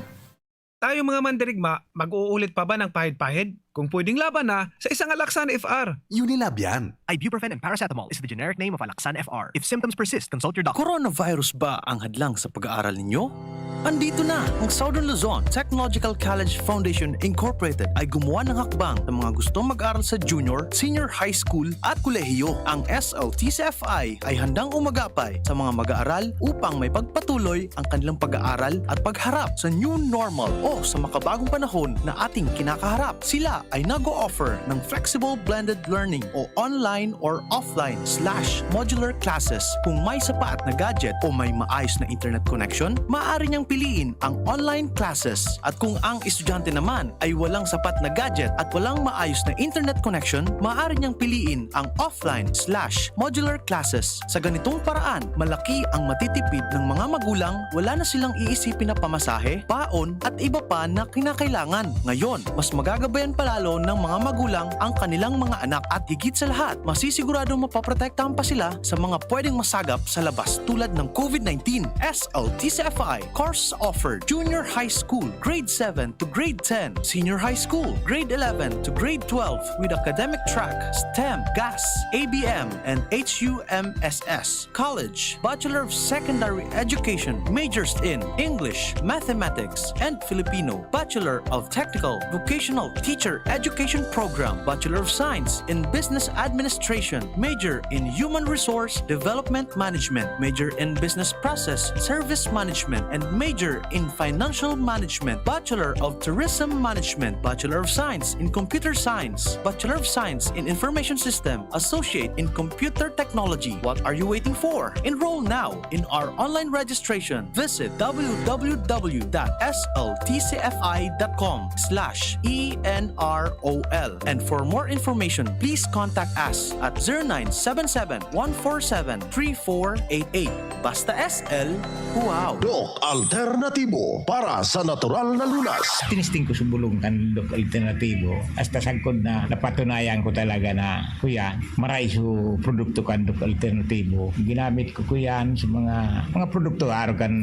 Tayo mga mandirigma, mag-uulit pa ba ng pahid-pahid? Kung pwedeng laban na, sa isang Alaksan F R. Unilab yan. Ibuprofen and paracetamol is the generic name of Alaksan F R. If symptoms persist, consult your doctor. Coronavirus ba ang hadlang sa pag-aaral ninyo? Andito na! Ang Southern Luzon Technological College Foundation Incorporated ay gumawa ng hakbang sa mga gustong mag-aral sa junior, senior high school at kolehiyo. Ang S L T C F I ay handang umagapay sa mga mag-aaral upang may pagpatuloy ang kanilang pag-aaral at pagharap sa new normal o sa makabagong panahon na ating kinakaharap. Sila ay nag-o-offer ng flexible blended learning o online or offline slash modular classes. Kung may sapat na gadget o may maayos na internet connection, maaari niyang piliin ang online classes. At kung ang estudyante naman ay walang sapat na gadget at walang maayos na internet connection, maaari niyang piliin ang offline slash modular classes. Sa ganitong paraan, malaki ang matitipid ng mga magulang, wala na silang iisipin na pamasahe, baon, at iba pa na kinakailangan. Ngayon, mas magagabayan pa lalo ng mga magulang ang kanilang mga anak at higit sa lahat, masisiguradong mapoprotektahan pa sila sa mga pwedeng masagap sa labas tulad ng COVID nineteen. S L T C F I, course offered, junior high school, grade seven to grade ten, senior high school, grade eleven to grade twelve with academic track, STEM, GAS, A B M, and H U M S S. College, Bachelor of Secondary Education, majors in English, Mathematics, and Filipino, Bachelor of Technical Vocational Teacher Education Program, Bachelor of Science in Business Administration, major in Human Resource Development Management, major in Business Process Service Management, and major in Financial Management, Bachelor of Tourism Management, Bachelor of Science in Computer Science, Bachelor of Science in Information System, Associate in Computer Technology. What are you waiting for? Enroll now in our online registration. Visit w w w dot s l t c f i dot com slash e n r o l. And for more information, please contact us at zero nine seven seven, one four seven, three four eight eight. Basta S L, wow! Doc Alternatibo para sa natural na lunas. Tinisting ko sa bulong kan Doc Alternatibo, hasta sagkod na napatunayan ko talaga na, kuya, maray so produkto kan Doc Alternatibo. Ginamit ko, kuya, sa mga, mga produkto, arog kan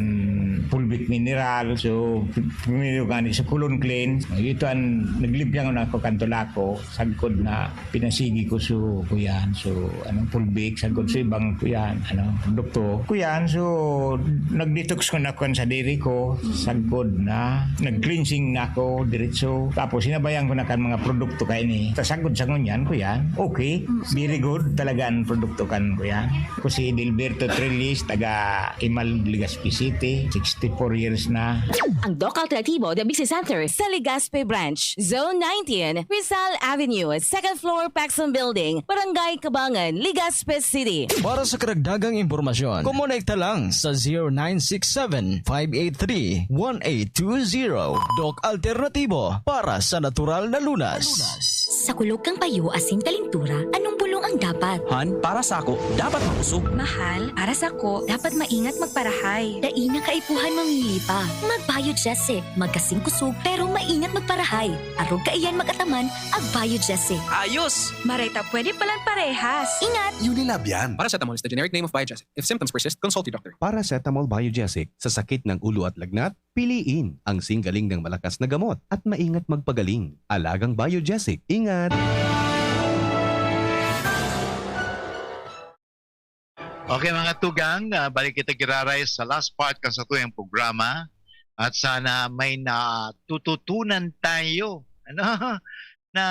Pulvic Mineral, so, primero gani sa Colon Cleanse. Ito ang naglimpyang na ako kan tulako, sagkod na pinasigi ko so, kuyan, so, anong Pulvic, sagkod sa ibang, kuyan, ano, produkto. Kuyan, so, nag-detox ko na kuwan sa diri ko, sagkod na, nag-cleansing na ako, diretso. Tapos, hinabayan ko na kan mga produkto kaini. Ta sagkod sa ngunyan, kuyan, okay, very good talaga ang produkto kan, kuyan. Ako si Dilberto Trillis, taga Imal, Legazpi City, sixty-four years na. Ang Doc Alternativo de Business Center sa Legazpi Branch, Zone nineteen, Rizal Avenue, second floor, Paxson Building, Barangay Cabangan, Legazpi City. Para sa karagdagang impormasyon, kumonekta lang sa zero nine six seven, five eight three, one eight two zero. Doc Alternativo, para sa natural na lunas. Sa kulog kan payo asin kalentura, anong bulong ang dapat? Han, para sako, dapat makusog. Mahal, para sako, dapat maingat magparahay. Dai na kaipuhan mamili pa. Mag-Biogesic, magkasing kusog, pero maingat magparahay. Arog kaiyan mag-ataman, ag-Biogesic. Ayos! Maray ta pwede palan parehas. Ingat! Unilab yan. Paracetamol is the generic name of Biogesic. If symptoms persist, consult your doctor. Paracetamol Biogesic, sa sakit ng ulo at lagnat, piliin ang singgaling ng malakas na gamot at maingat magpagaling. Alagang Biogesic. Ingat! Okay, mga tugang, ah, balik kita giraray sa last part kan satuyang programa. At sana may natututunan tayo, ano, na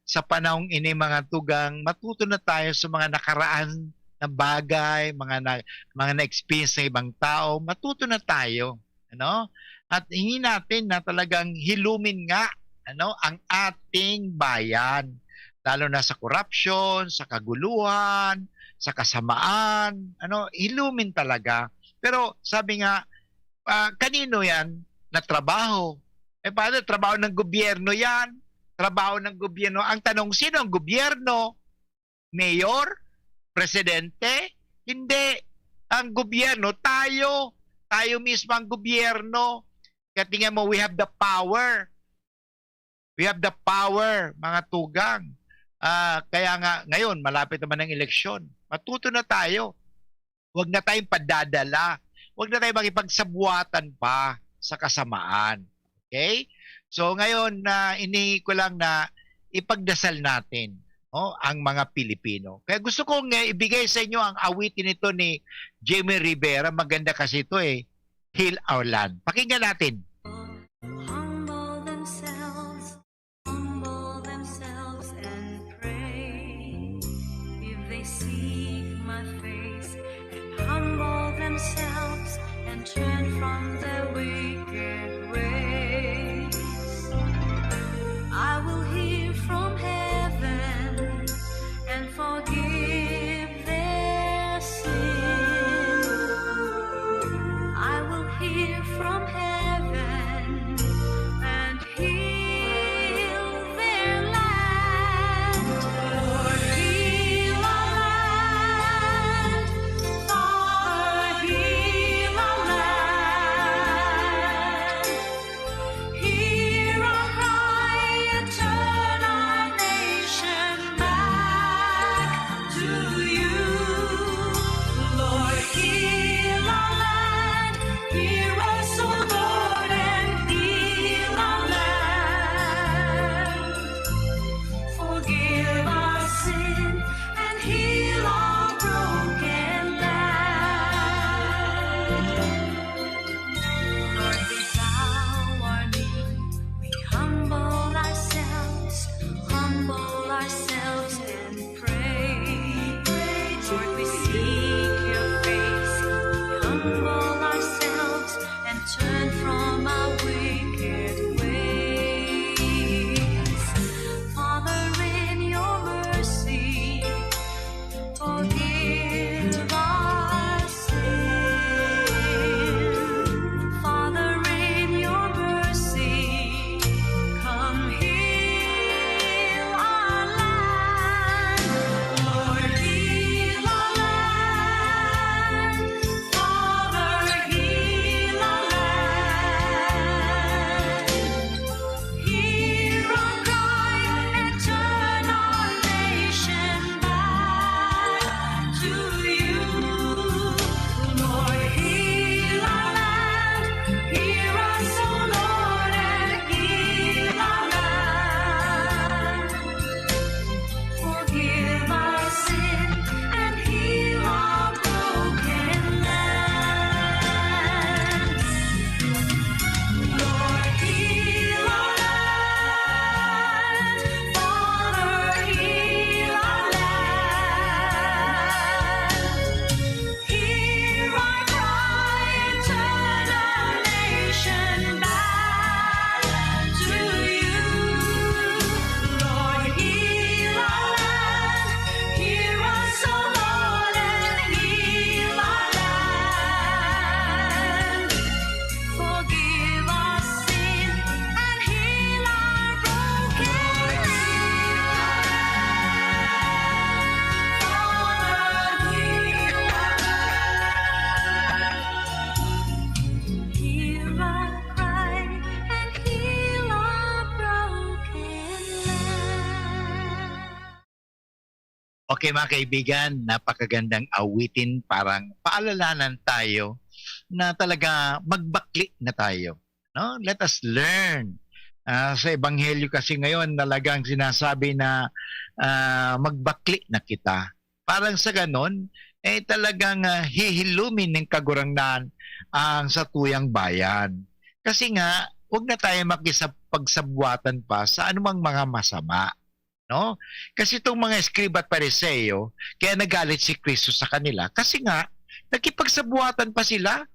sa panahong ini, mga tugang, matuto na tayo sa mga nakaraan na bagay, mga na, mga na-experience ng ibang tao, matuto na tayo, ano? At hingin natin na talagang hilumin nga, ano, ang ating bayan, lalo na sa korupsyon, sa kaguluhan, sa kasamaan, ano, hilumin talaga. Pero sabi nga, ah, kanino yan na trabaho? Eh, paano, trabaho ng gobyerno yan? Trabaho ng gobyerno. Ang tanong, sino ang gobyerno? Mayor? Presidente? Hindi. Ang gobyerno, tayo. Tayo mismo ang gobyerno. Kaya tingnan mo, we have the power. We have the power, mga tugang. Ah, kaya nga ngayon malapit naman ang eleksyon. Matuto na tayo. Huwag na tayong padadala. Huwag na tayong makipagsabuatan pa sa kasamaan. Okay? So ngayon na ini ko lang na ipagdasal natin, no, ang mga Pilipino. Kaya gusto kong eh, ibigay sa inyo ang awitin nito ni Jimmy Rivera. Maganda kasi ito eh. Heal Our Land. Pakinggan natin. Humble themselves, humble themselves and pray. If they seek my face and humble themselves and turn from their wicked ways, I will hear from heaven and forgive their sin. I will hear from heaven and heal their land. Lord, heal our land. Father, heal our land. Hear our cry and turn our nation back to you. Lord, heal our land. Hear us, O Lord, and heal our land. Forgive our sin and heal our broken land. Lord, we bow our knee, we humble ourselves, humble ourselves and pray. Lord, we seek your face, we humble ourselves and turn from our wicked ways. Father, in your mercy, forgive our sin. Father, in your mercy, come heal our land. Lord, heal our land. Father, heal our land. Hear our cry and turn our nation back to you. Lord, heal our land. Hear us, O Lord, and heal our land. Forgive our sin and heal our broken land. Lord, heal our land. Father, heal our land. Hear our cry and turn our nation back to you. Lord, heal our land. Hear us, O Lord, and heal our land. Forgive our sin and heal our broken land. Father, heal our land. Hear our cry and heal our broken land. Okay, mga kaibigan, napakagandang awitin. Parang paalalanan tayo na talaga magbakli na tayo, no? Let us learn. Ah, sa ebanghelyo kasi ngayon, talagang sinasabi na ah, magbakli na kita. Parang sa ganon, eh, talagang ah, hihilumin ng Kagurangnan ang satuyang bayan. Kasi nga, huwag na tayo makisapagsabuatan pa sa anumang mga masama, no? Kasi itong mga eskriba at Pariseo, kaya nagalit si Kristo sa kanila kasi nga nakipagsabuatan pa sila,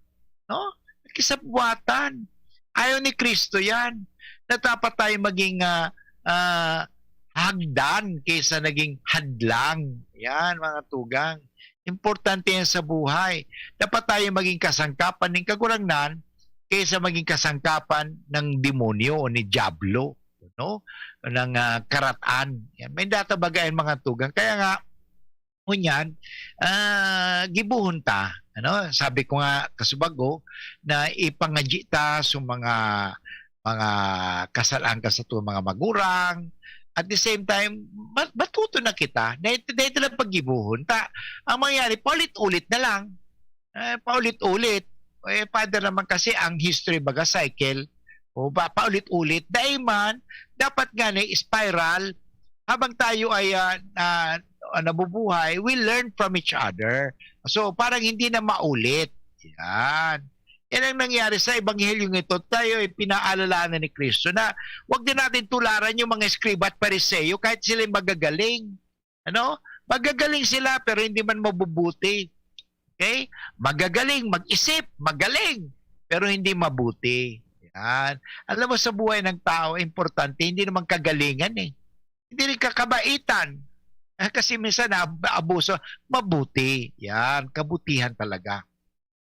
no? Nakisabwatan. Ayaw ni Kristo 'yan, na dapat tayo maging ah, ah, hagdan kaysa naging hadlang. 'Yan, mga tugang. Importante 'yan sa buhay. Dapat tayo maging kasangkapan nin Kagurangnan kaysa maging kasangkapan ng demonyo o ni dyablo, no? Ng ah, karatan. 'Yan. May data baga 'yan, mga tugang. Kaya nga, ngunyan, ah, gibohon ta, ano? Sabi ko nga kasubago na ipangadyi ta sa mga, mga kasal-an ka sa mga magurang, At the same time, ma-, matuto na kita. Dahil, dahil lang paggibohon. Ta, ang mangyari, paulit-ulit na lang. Eh, paulit-ulit. Eh, Father, naman kasi ang history baga cycle. O ba, paulit-ulit. Dahil man, dapat nga na spiral. Habang tayo ay ah, ah, ah, nabubuhay, we learn from each other. So, parang hindi na maulit. Yan. Yan ang nangyari sa Ebanghelyo ito. Tayo ay pinaalalahanan ni Kristo na wag din natin tularan yung mga eskriba at pariseo kahit sila'y magagaling. Ano? Magagaling sila pero hindi man mabubuti. Okay? Magagaling, mag-isip, magaling, pero hindi mabuti. Yan. Alam mo, sa buhay ng tao, importante, hindi naman kagalingan eh. Hindi rin kakabaitan. Eh, kasi minsan na abuso, mabuti. Yan, kabutihan talaga.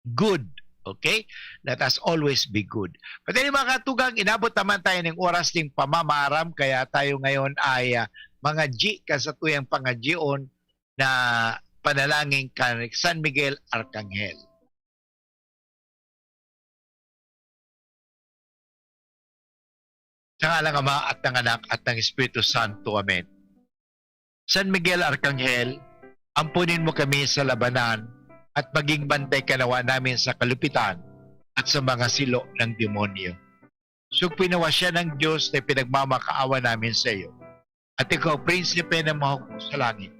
Good. Okay? Let us always be good. But anyway, mga katugang, inabot naman tayo ng oras ng pamamaaram, kaya tayo ngayon ay ah, mga G ka sa tuyang pangadyion na panalangin kan San Miguel Arcangel. Sa ngalan ng Ama at ng Anak at ng Espiritu Santo. Amen. San Miguel Arcangel, ampunin mo kami sa labanan at maging bantay ka nawa namin sa kalupitan at sa mga silo ng demonyo. Sugpinawa siya ng Diyos na pinagmamakaawa namin sa iyo. At ikaw, prinsipe ng mahukmo sa langit.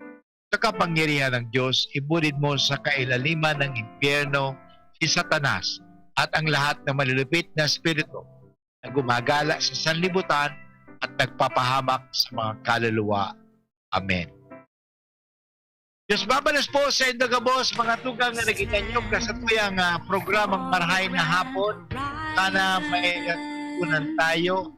Sa kapangyarihan ng Diyos, ibulid mo sa kailaliman ng impyerno si Satanas at ang lahat ng malulupit na espiritu na gumagala sa sanlibutan at nagpapahamak sa mga kaluluwa. Amen. Diyos mabalos po sa indo gabos, mga tugang na nagitanyog ka sa tuyang ah, programang Marhay na Hapon. Sana may natutunan tayo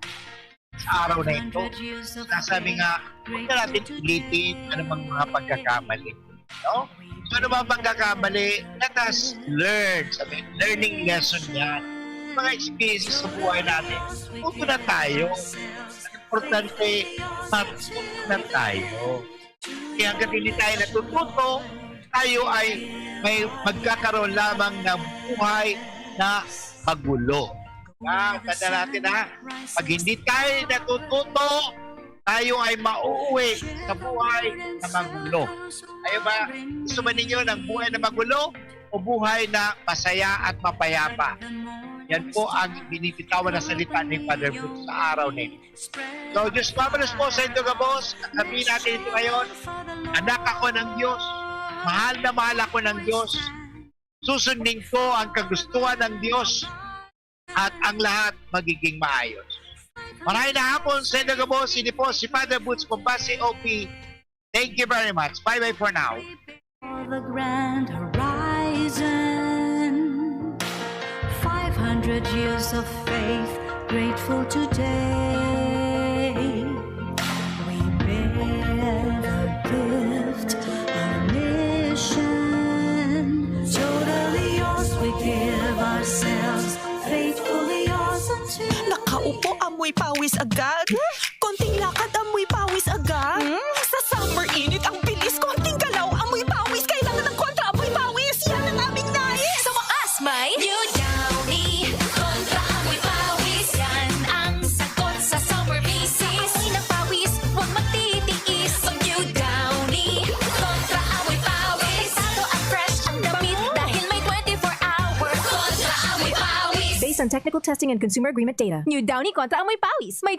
sa araw na ito. Sinasabi nga, huwag na natin ulitin anumang mga pagkakamali. No? So, ano mga pagkakamali? Let us learn. Sabi, learning lesson yan. Mga experiences sa buhay natin, tuto na tayo. Ang importante, matuto na tayo. Kaya hanggang hindi tayo natututo, tayo ay may magkakaroon lamang ng buhay na magulo. Ah, tanda natin ha, pag hindi tayo natututo, tayo ay mauuwi sa buhay na magulo. Ayaw ba? Gusto ba ninyo ng buhay na magulo o buhay na masaya at mapayapa? Yan po ang binibitawan na salita ni Father Bruce sa araw na ito. So, Diyos mabalos po sa indo gabos. Sabihin natin ito ngayon, anak ako ng Diyos. Mahal na mahal ako ng Diyos. Susundin ko ang kagustuhan ng Diyos at ang lahat magiging maayos. Marhay na hapon sa indo gabos. Ini po si Father Boots Pompasi, O P. Thank you very much. Bye-bye for now. For the grand horizon, five hundred years of faith, grateful today. We bear the gift, our mission, totally yours, we give ourselves, faithfully yours until Nakaupo, amoy pawis agad. Konting lakad, amoy pawis agad. Sa summer init, ang bilis. Konting galaw, amoy pawis. Kailangan ng kontra amoy pawis. Yan ang aming nais. Sa wakas, may New Downy Kontra Amoy Pawis. Yan ang sagot sa summer misis. Amoy ng pawis, huwag magtitiis. Mag New Downy Kontra Amoy Pawis. Delikado at fresh ang damit dahil may twenty-four hour Kontra Amoy Pawis. Based on technical testing and consumer agreement data. New Downy Kontra Amoy Pawis. May